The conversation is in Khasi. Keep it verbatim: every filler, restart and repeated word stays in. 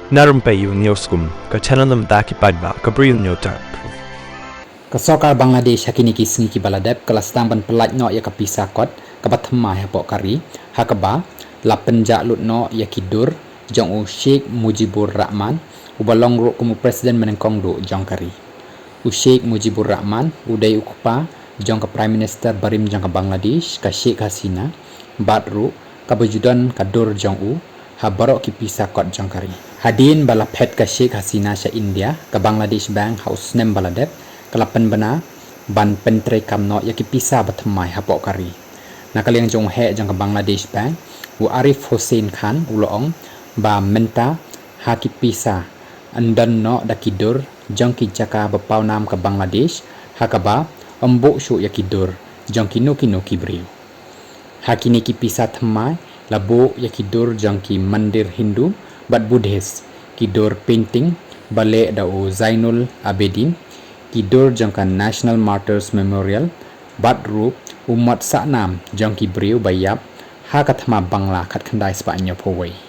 Na rympei u News Kum, ka channel na bynta ki paidbah ka Bri u News Tap. Ka sorkar Bangladesh ha kine ki sngi kiba la dep ka la sdang ban pyllait noh ïa ka pisa kot kaba thymmai hapoh ka ri, ha kaba la pynjah lut noh ïa ki dur jong u Sheikh Mujibur Rahman, uba long ruh kum u president banyngkong duh jong ka ri. U Sheikh Mujibur Rahman u dei u kpa jong ka Prime Minister barim jong ka Bangladesh, ka Sheikh Hasina, bad ruh kaba ju don ka dur jong u ha baroh ki pisa kot jong ka ri. Hadien ba la phet ka Sheikh Hasina sha India, ka Bangladesh Bank ha u snem ba la dep ka la pynbna ban pyntreikam noh ïa ki pisa ba thymmai hapoh ka ri. Na ka liang jong u heh jong ka Bangladesh Bank, u Arif Hossain Khan, u la ong ba mynta ha ki pisa yn don noh da ki dur jong ki jaka ba pawnam ka Bangladesh, ha kaba ym buh shuh ïa ki dur jong kino kino ki briew. Ha kine ki pisa thymmai la buh ïa ki dur jong ki mandir Hindu bad Buddhist, ki dur painting ba leh da u Zainul Abidin, ki dur jong ka National Martyrs Memorial, bad ruh u mot sahnam jong ki briew ba ïap ha ka thma Bangla khatkhyndai spah hynñiewphew wei.